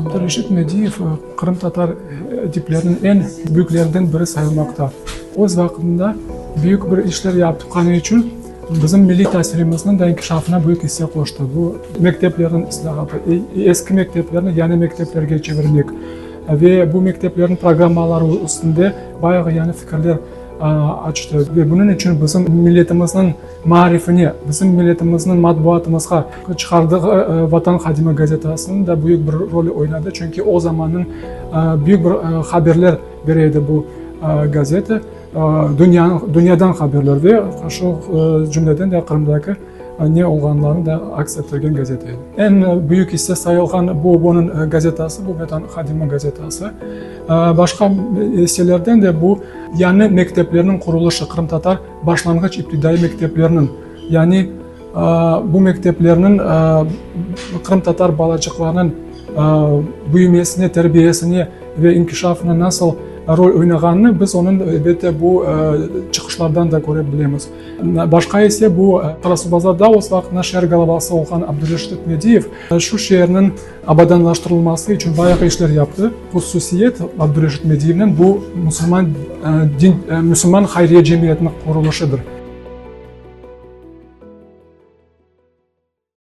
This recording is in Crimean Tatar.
Abdureşit Mediyev qırımtatar edipleriniñ eñ büyüklerinden biri sayılmaqta. Öz vaqtında büyük bir işler yapqanı içün bizim milliy tasilimizniñ de inkişafına büyük isse qoştı. Bu mekteplerniñ islâhatı, eski mekteplerni yañı mekteplerge çevirmek ve bu mekteplerniñ programmaları üstünde bayağı yañı fikirler açtı. Ve bunıñ içün bizim milletimizniñ maarifine, bizim milletimizniñ matbuatımızğa çıqardığı Vatan hadimi gazetasınıñ da büyük bir rolü oynadı, çünki o zamannıñ büyük bir haberler bere edi bu gazeta, dünyadan haberler ve şu cümleden de Qırımdaki ne olğanlarını da aks ettirgen gazeta edi. Eñ büyük isse sayılğan bu onıñ gazetası, bu Vetan hadimi gazetası. Başqa isselerden de bu yañı mekteplerniñ qurulışı, qırımtatar başlanğıç iptidaiy mekteplerniñ, yani bu mekteplerniñ qırımtatar balaçıqlarınıñ büyümesine, terbiyesine ve inkişafına nasıl rol oynağanını biz onıñ, elbette, bu çıqışlardan da köre bilemiz. Başqa ise bu Qarasuvbazarda öz vaqtında şeer galavası olğan Abdureşit Mediyev şu şeerniñ abadanlaştırılması içün bayağı işler yaptı. Hususiyet Abdureşit Mediyevniñ bu musulman din, musulman hayriye cemiyetiniñ qurulışıdır.